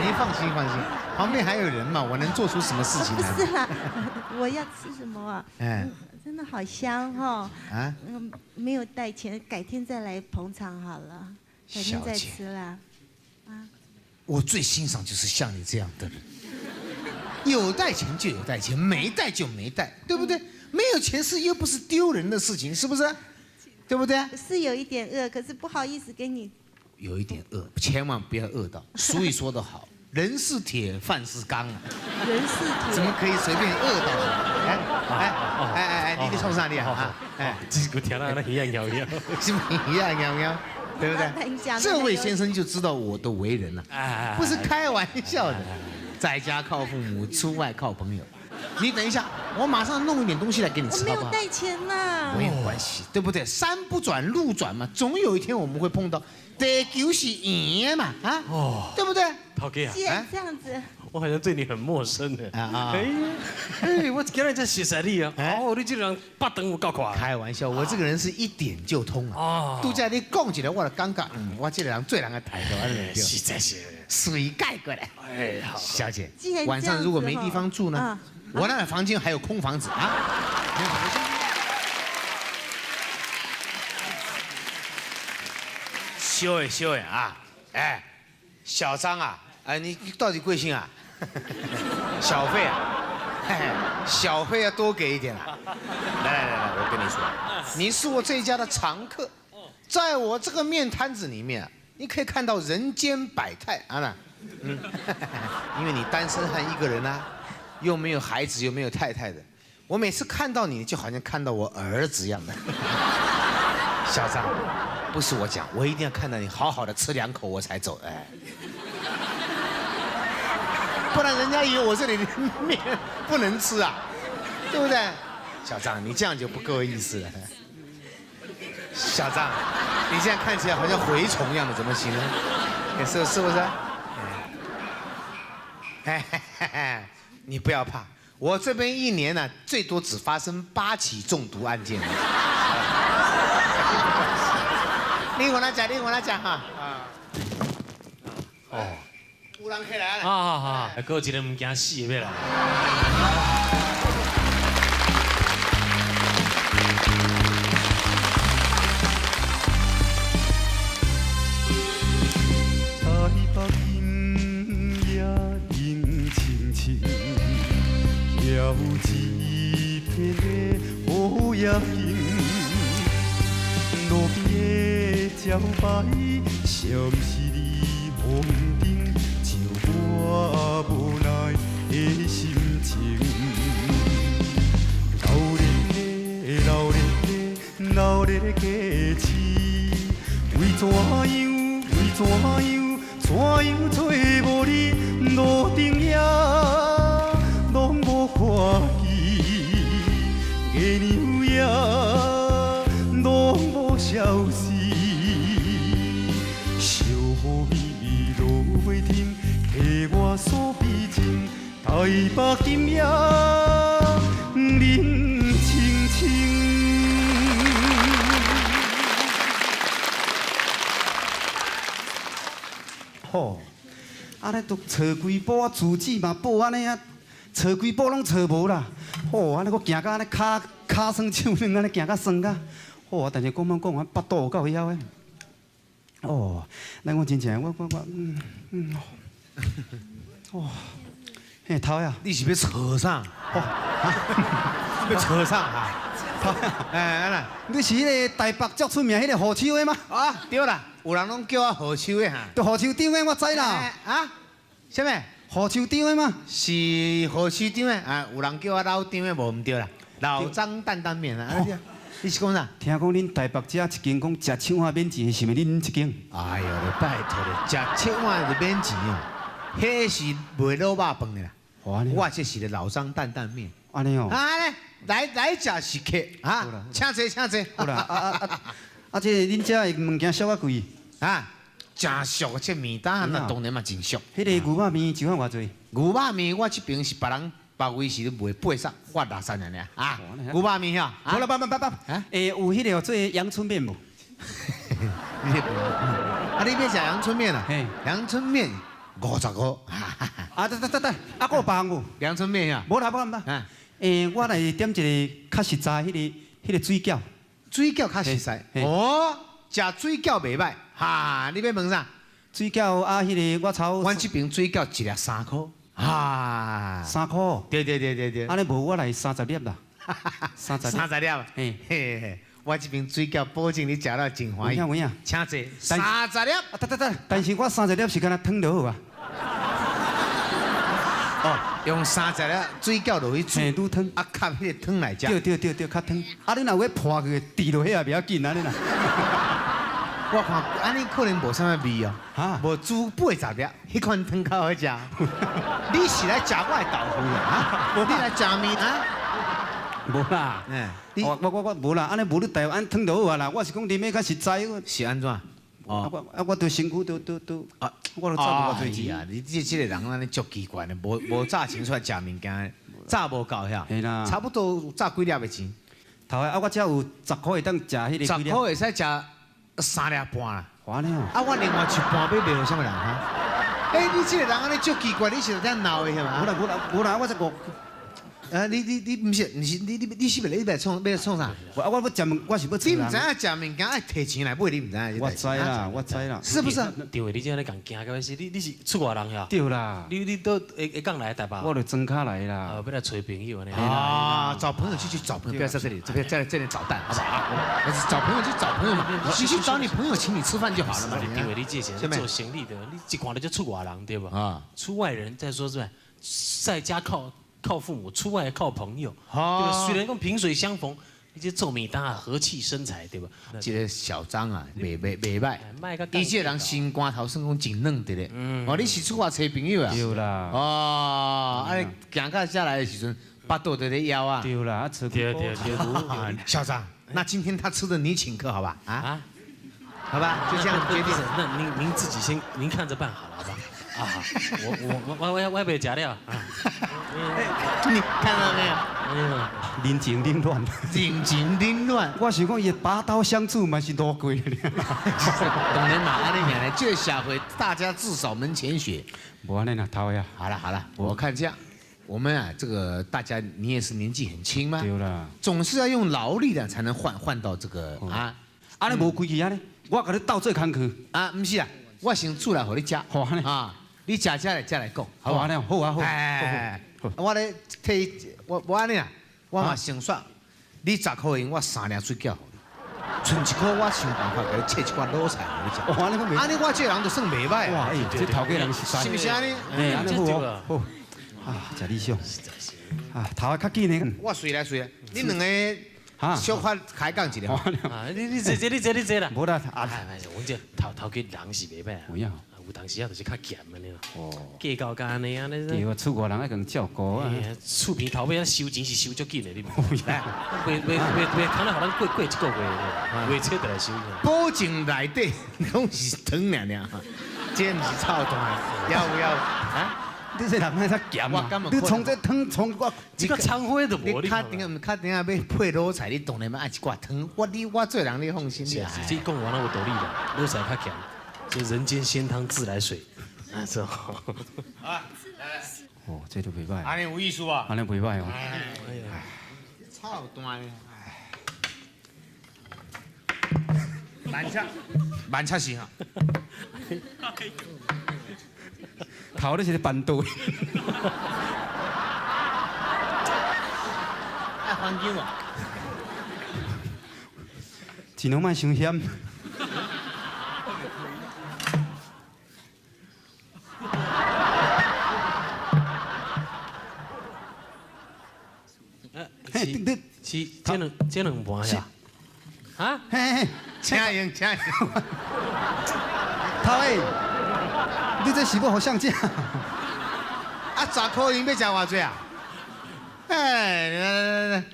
您放心放心，旁邊還有人嘛，我能做出什麼事情來？不是啦，我要吃什麼啊？哎，真的好香哈！啊，嗯，沒有帶錢，改天再來捧場好了，改天再吃啦。啊，我最欣賞就是像你這樣的人，有帶錢就有帶錢，沒帶就沒帶，對不對？沒有錢是又不是丟人的事情，是不是？對不對？是有一點餓，可是不好意思跟你。有一點餓，千萬不要餓到。俗語說得好，人是鐵，飯是鋼啊。人是鐵，怎麼可以隨便餓到？哎哎哎哎哎，你創啥你啊？哎，這個聽到那一樣搖搖，是不是一樣搖搖？對不對？這位先生就知道我的為人了，不是開玩笑的，在家靠父母，出外靠朋友。你等一下，我馬上弄一點東西來給你吃，好不好？我沒有帶錢吶。沒有關係，對不對？山不轉路轉嘛，總有一天我們會碰到。地球是圓的嘛，啊，哦，對不對？頭家啊，既然這樣子，我好像對你很陌生的啊啊！哎哎，我今日才熟識你啊！哦，你這個人腹腸有夠闊。開玩笑，我這個人是一點就通啊。哦，拄才你講一個，我就感覺，嗯，我這個人做人的態度，實在是水蓋過來。哎，好，小姐，晚上如果沒地方住呢？我那房間還有空房子啊。小的小的啊，哎，小張啊，哎，你到底貴姓啊？小費啊，小費要多給一點啊。來來來來，我跟你說，你是我這一家的常客，在我這個麵攤子裡面，你可以看到人間百態啊。那，嗯，因為你單身漢一個人啊，又沒有孩子，又沒有太太的，我每次看到你就好像看到我兒子一樣的。小張，不是我講，我一定要看到你好好的吃兩口我才走，哎，不然人家以為我這裡的麵不能吃啊，對不對？小張，你這樣就不夠意思了。小張，你這樣看起來好像蛔蟲一樣的，怎麼行呢？是不是？哎，你不要怕，我這邊一年呢，最多只發生8起中毒案件。你往哪講？你往哪講哈？哦，有人起來啊！啊啊！閣有一個毋驚死的欲來。台北今夜冷清清，飘一片的雨叶景。路边的招牌，是毋是你红灯，照我无奈的心情。闹热的，闹热的，闹热的街市，为怎样？为怎样？怎样找无你？路灯也拢无看见，月娘也拢无消息。小雨暝落袂停，替我诉悲情。台北今夜冷清清。吼，啊！咧都找幾步啊，住址嘛報按呢啊，找幾步攏找無啦。吼，按呢閣行到按呢跤跤酸手軟，按呢行甲酸甲。吼，但是講講講，腹肚有夠枵的。哦，來我真正，我，嗯嗯，哦，嘿，頭呀，你是欲找啥？哦，欲找啥啊？哎，按怎？你是彼个台北足出名彼個護手的嗎？啊，對啦，有人攏叫我護手的哈。對，護手長的我知啦。啊？啥物？護手長的嗎？是護手長的啊，有人叫我老張的，無毋對啦。老張擔擔麵啊。你是講啥？聽講恁台北這一間講食腸仔免錢，是毋是恁這間？哎呦，拜託咧，食腸仔就免錢哦，彼是賣滷肉飯的啦。我這是老張擔擔麵。按呢哦。啊來來食是客啊，請坐請坐。好啦，啊啊啊啊！這恁遮的物件俗啊貴啊，誠俗，這麵單那當然嘛真俗。彼個牛肉麵一碗偌濟？牛肉麵我這邊是別人別位是咧賣80，我60爾爾啊。牛肉麵遐，好啦，不不不不，欸，有彼個做陽春麵無？啊，你欲食陽春麵啊？陽春麵50箍。啊，等等等等，啊，閣有別項無？陽春麵啊？無啦，無啦，無。欸，我來點一個較實在，彼個水餃。水餃較實在。哦，食水餃袂歹。哈，你欲問啥？水餃啊，彼個我炒。阮這邊水餃一粒3箍。啊。3箍。對對對對對。按呢無我來30粒啦。30 30粒。嘿嘿嘿，我這邊水餃保證你食了真歡喜。有影有影。請坐。30粒。啊，等等等，但是我30粒是敢若湯就好啊。哦，用30粒水餃落去煮，煮湯，啊，吸彼个湯來食。對對對對，較湯。啊，你若有破去，滴落去也袂要緊按呢啦。我看按呢可能無啥物味哦，哈，無煮80粒，彼款湯較好食。你是來食我的豆腐啊？你來食麵啊？無啦，我無啦，按呢無你台灣湯就好啊啦。我是講啉的較實在。是按怎？哦，啊我著身軀都都都，啊，我都走無偌濟錢啊！你這個人按呢足奇怪的，無早錢出來食物件，早無夠遐。嘿啦，差不多早幾粒的錢。頭啊，我才有10箍會當食彼個。 10箍會使食3粒半啦。哇呢？啊，我另外一半欲賣予啥物人哈？欸，你這個人按呢足奇怪，你是在鬧的是嘛？無啦無啦無啦，我才五。啊！你毋是毋是你你你是欲你欲創欲創啥？我我欲食物，我是欲。你毋知影食物件愛提錢來買，你毋知影？我知啦，我知啦。是不是？對，你這按呢共驚到欲死，你是出外人呀？對啦。你倒會會講來台北？我就莊跤來啦。欲來揣朋友按呢。啊，找朋友去找朋友，不要在這裡，這邊在這裡搗蛋，好不好？找朋友去找朋友嘛，你去找你朋友請你吃飯就好了嘛。對，你這是做生意的，你一看你就出外人對吧？啊，出外人再說是吧？在家靠父母，出外靠朋友，對吧？雖然講萍水相逢，你這做麵單和氣生財，對吧？這個小張啊，袂歹，伊這個人心肝頭算講真軟的咧。哦，你是出外揣朋友啊？對啦。哦，啊，行到遮來的時陣，腹肚就咧枵啊。對啦，啊，吃對對對。小張，那今天他吃的你請客，好吧？啊？好吧，就這樣決定。那您自己先，您看着辦好了，好吧？啊，我袂食了。你看到沒有？人情冷暖，人情冷暖。我想講，伊拔刀相助嘛是路過。當然嘛，按呢爾，這個社會大家自掃門前雪。無按呢啦，頭呀。好了好了，我看這樣，我們啊，這個大家你也是年紀很輕嘛，對啦，總是要用勞力的才能換到這個啊。按呢無規矩按呢，我共你鬥做工課。啊，毋是啊，我先煮來予你食。好啊。你食食來再來講，好啊，好啊，好。哎，我咧替我無按呢啦，我嘛先說，你10箍銀，我3粒水餃予你，賰1箍我想辦法共你切一寡滷菜予你食。哦，按呢按呢我這個人就算袂歹。哇，欸，這頭家人實在。是毋是按呢？欸，按呢好哦，好。啊，誠理想。啊，頭仔較緊呢。我隨來隨來，你兩個小可開講一下。啊，你坐坐你坐你坐啦。無啦，啊，阮這頭家人是袂歹。有影。有當時啊，就是較鹹按呢啦，計較甲按呢按呢。對啊，出外人愛共照顧啊。厝邊頭尾啊收錢是收足緊的，你毋？袂袂袂袂，可能予咱過一個月，月初就來收。保證內底攏是湯爾爾，這毋是臭蛋，要不要？啊？你這人愛較鹹啊！你創這湯創我，這個蔥花都無。你較頂下，較頂下欲配滷菜，你當然嘛愛一寡湯。我你我做人，你放心。是，這講完了有道理啦，滷菜較鹹。這人間仙湯自來水，啊，這好。啊，哦，這都袂歹。按呢有意思啊？按呢袂歹哦。哎呀，臭蛋！慢吃，慢吃是哈。頭你是咧辦桌。愛環境無？盡量莫傷險。是這兩盤呀？啊？嘿嘿，請用請用。頭欸，你這是欲予誰食？啊，10箍銀欲食偌濟啊？哎，來來來來，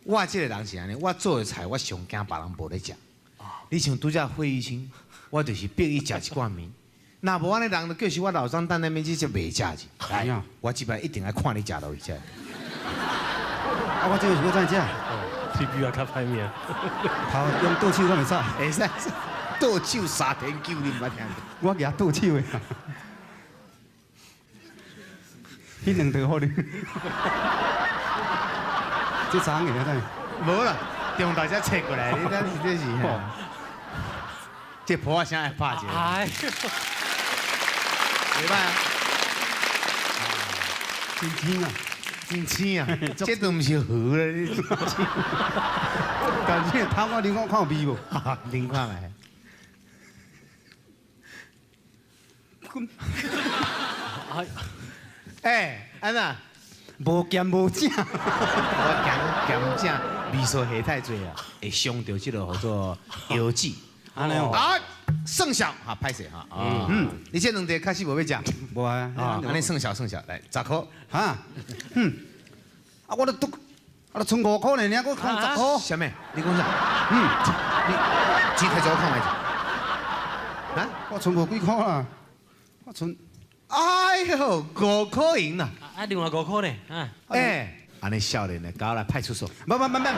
我這個人是按呢，我做的菜我上驚別人無咧食。你像拄才費玉清，我就是逼伊食一寡麵。若無按呢，人就叫是我老張等那邊去食袂食去。來，我這擺一定愛看你食落去。啊，我這個是欲怎食？你比我較歹命。頭用倒手敢會使？會使，倒手三天球你毋捌聽過？我舉倒手的。彼两道予你。这昨昏的等。无啦，中大才切过来，你等是这是。这婆仔声会拍一下。哎，袂歹啊。真青啊，真青啊，这都毋是河咧。但是头我啉看看有味无？啉看觅。哎，按怎？无咸无正，我咸咸正，味素下太济啊，会伤著这个叫做腰子。按呢哦。啊，算小哈，歹势哈。嗯，你这两块确实无欲食。无啊。啊，按呢算小算小，来10箍。哈，嗯，啊，我都拄，啊，都賰5箍呢，尔阁空10箍。啥物？你讲啥？嗯，你钱提出我看觅者。啊？我賰无几箍啦，我賰。哎呦，5箍银啦！啊，另外5箍呢？啊，哎，按呢少年的，搞来派出所。无无无无，无啦。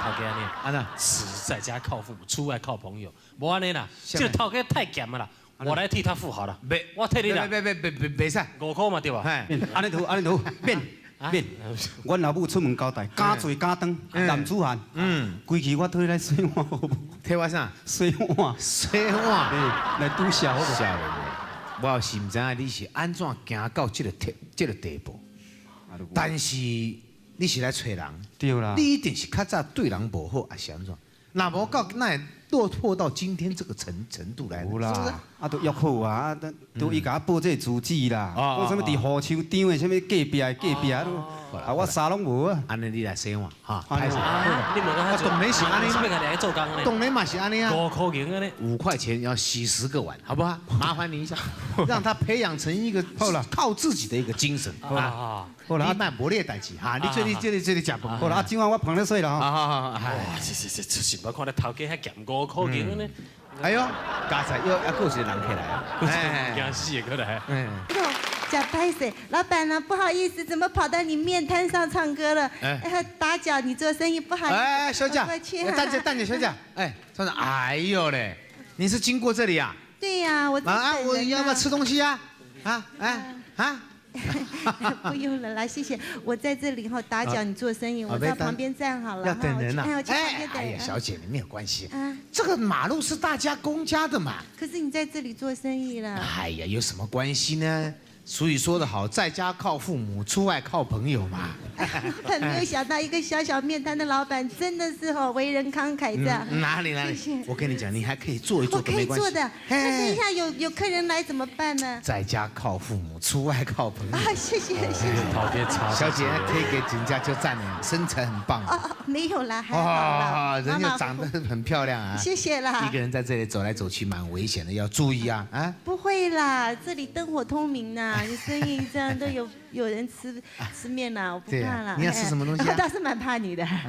头家按呢？按怎？死在家靠父母，出外靠朋友，无按呢啦。这个头家太咸啦，我来替他付好了。别，我替你啦。别别别别别使。5箍嘛对吧？按呢好，按呢好，免免。阮老母出门交代，敢做敢当，男子汉。嗯。规气我替你来洗碗好无？替我啥？洗碗。洗碗。来拄痟好无？少年的，我是毋知影你是按怎行到这个这个地步。但是你是来揣人。对啦。你一定是较早对人无好，还是按怎？若无到那会落魄到今天这个程度来，有啦，啊，都约好啊，啊，都伊共我报这个住址啦，讲啥物伫湖树张的，啥物隔壁的隔壁，啊，我啥拢无啊。按呢你来洗碗哈，你问我当然是按呢，是欲共你来做工呢？当然嘛是按呢啊。5箍银按呢，5块钱要洗10个碗，好不好？麻烦你一下，让他培养成一个靠自己的一个精神啊。好啦，你莫无你的代志哈，你这里这里这里食饭。好啦，啊，今晚我捧咧洗啦。好好好，哇，这这是无看咧头家遐咸5箍银呢。哎呦，加菜又还阁有一个人起来啊，惊死的过来。嗯。呷歹势，老板呢？不好意思，怎么跑到你面摊上唱歌了？哎，打搅你做生意不好意思。哎，小姐，等下等下，小姐，哎，小姐，哎呦嘞，你是经过这里啊？对呀，我啊，我要不要吃东西啊？啊，哎，啊。不用了啦，谢谢。我在这里哈打搅你做生意，我到旁边站好了。要等人呐。哎，哎呀，小姐，你没有关系。这个马路是大家公家的嘛。可是你在这里做生意了。哎呀，有什么关系呢？俗语说得好，在家靠父母，出外靠朋友嘛。很没有想到，一个小小面摊的老板，真的是哦，为人慷慨这样。哪里哪里？我跟你讲，你还可以坐一坐都没关系。我可以坐的。那等一下有客人来怎么办呢？在家靠父母，出外靠朋友。啊，谢谢谢谢。小姐可以给人家就赞了，身材很棒。哦，没有啦，还好啦。人家长得很漂亮啊。谢谢啦。一个人在这里走来走去蛮危险的，要注意啊啊。不会啦，这里灯火通明呐。你生意这样都有人吃面啦，我不怕啦。你要吃什么东西？我倒是蛮怕你的。没有。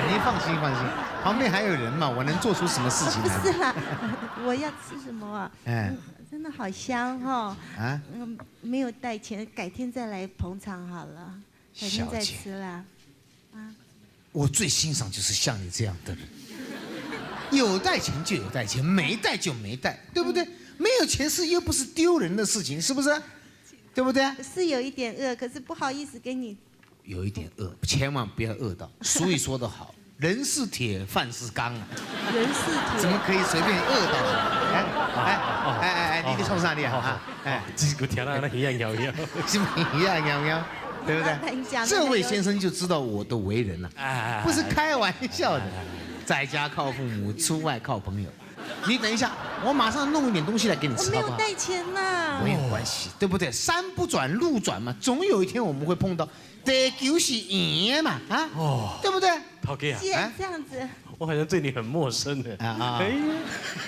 你放心放心，旁边还有人嘛，我能做出什么事情来？不是啦，我要吃什么啊？嗯，真的好香哈。啊？嗯，没有带钱，改天再来捧场好了，改天再吃啦。啊。我最欣赏就是像你这样的人，有带钱就有带钱，没带就没带，对不对？没有钱是又不是丢人的事情，是不是？对不对？是有一点饿，可是不好意思给你。有一点饿，千万不要饿到。俗语说得好，人是铁，饭是钢啊。人是铁，怎么可以随便饿到？哎哎哎哎，你你冲啥你啊？哎，这个听到那一样摇摇，是不是一样摇摇？对不对？这位先生就知道我的为人了，不是开玩笑的。在家靠父母，出外靠朋友。你等一下，我马上弄一点东西来给你吃，我没有带钱呐。没有关系，对不对？山不转路转嘛，总有一天我们会碰到。地球是圆的嘛，啊，哦，对不对？头家啊，这样子，我好像对你很陌生的啊。哎，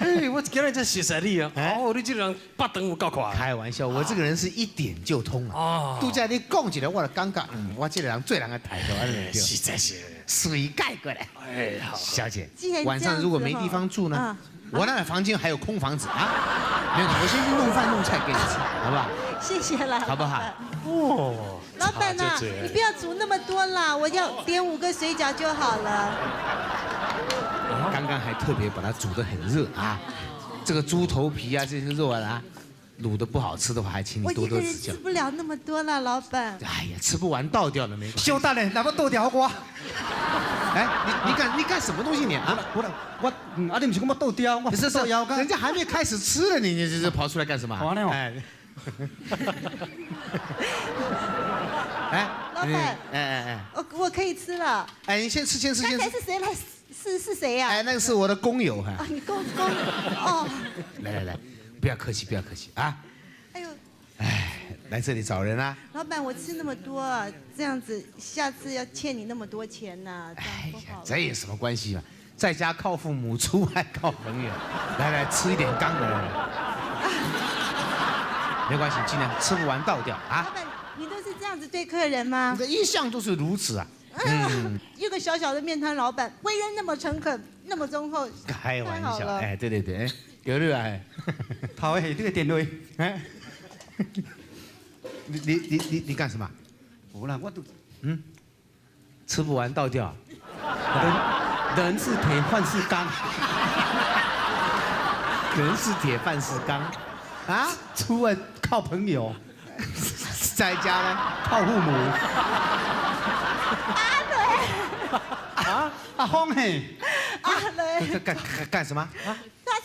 哎，我今日才熟识你啊。哦，你这个人八肠有够快。开玩笑，我这个人是一点就通啊。哦，拄才你讲一个，我就感觉，我这个人做人的态度，实在是水盖过来。哎，好，小姐，晚上如果没地方住呢？我那房间还有空房子啊，没有，我先去弄饭弄菜给你吃，好不好？谢谢啦，好不好？哦，老板呐，你不要煮那么多啦，我要点5个水饺就好了。刚刚还特别把它煮得很热啊，這個豬頭皮啊，這些肉啊，滷的不好吃的話，還請你我多多指教一個人吃。不了那麼多了，老闆。哎呀，吃不完倒掉了沒關係。小等下，若欲倒掉予我。哎，你幹什麼東西你啊？我我啊，你毋是講欲倒掉，我是倒腰人家還沒開始吃呢，你這跑出來幹什麼？好呢哎，哎，老闆，哎哎哎，我可以吃了。哎，你先吃，先吃，先吃。剛才是誰來？是誰呀？哎，那個是我的工友哈。啊，你工哦。來來來，不要客氣，不要客氣啊。哎呦，哎，來這裡找人啊。老闆，我吃那麼多，這樣子下次要欠你那麼多錢呢，這樣不好。這有什麼關係嘛？在家靠父母，出外靠朋友。來來，吃一點剛的。沒關係，盡量吃不完倒掉啊。老闆，你都是這樣子對客人嗎？這一向都是如此啊。嗯，一個小小的麵攤老闆，為人那麼誠懇，那麼忠厚。開玩笑，哎，對對對，有你啊，頭下這個電話，哎，你幹什麼？無啦，我都吃不完倒掉。人是鐵，飯是鋼。人是鐵，飯是鋼，啊？出外靠朋友，在家呢靠父母。阿雷，啊，阿峰嘿，阿雷，幹什麼？啊？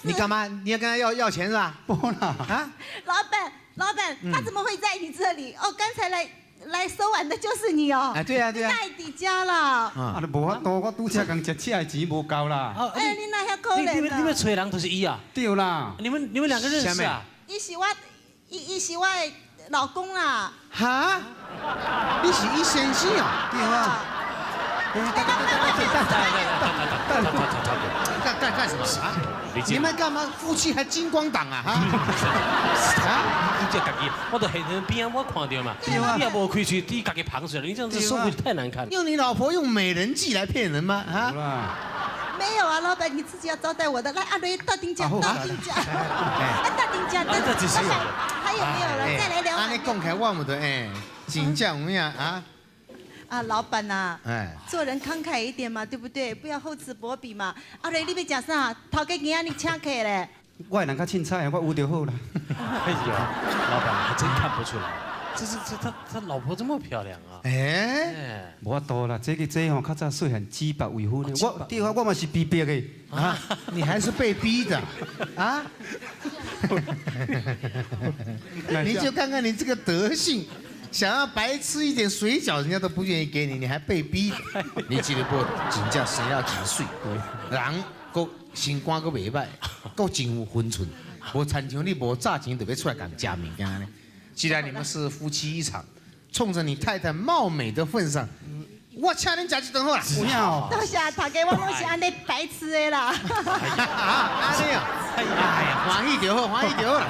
你幹嘛？你要跟他要錢是吧？不啦，啊？老闆，老闆，他怎麼會在你這裡？哦，剛才來收碗的就是你哦。哎，對啊，對啊。太底家啦。啊，你無法度，我拄則共食吃的錢無夠啦。哎，你哪遐可憐。你們揣人就是伊啊？對啦。你們兩個認識啊？伊是我的老公啦。哈？你是伊先生啊？對啊。幹什麼啊？你們幹嘛？夫妻還金光黨啊？啊！你這家己，我都現場邊我看到嘛。你也無開喙，你家己捧出來，你這樣子收回太難看。用你老婆用美人計來騙人嗎？啊？沒有啊，老闆，你自己要招待我的。來，阿雷到頂家，到頂家，啊，到頂家，還有沒有了？再來兩碗。按呢講起來，我們都哎，真正有影啊。啊，老闆吶，哎，做人慷慨一點嘛，對不對？不要厚此薄彼嘛。阿雷，你欲食啥？頭家今仔日請客咧。我的人較凊彩，我有就好啦。哎呀，老闆還真看不出來，這是這他老婆這麼漂亮啊！哎，無法度啦，這個這吼較早細漢指腹為婚的，我對啊，我嘛是被逼的啊，你還是被逼的啊？你就看看你這個德性。想要白吃一點水餃，人家都不願意給你，你還被逼。你這个某真正生了真媠，人閣身官閣袂䆀，閣真有分寸，無親像你無詐錢就欲出來共食物件呢。既然你們是夫妻一場，衝着你太太貌美的份上，我請恁食一頓好啦。有影哦。多謝頭家，我攏是按呢白痴的啦。啊，按呢哦。哎呀，歡喜就好，歡喜就好啦。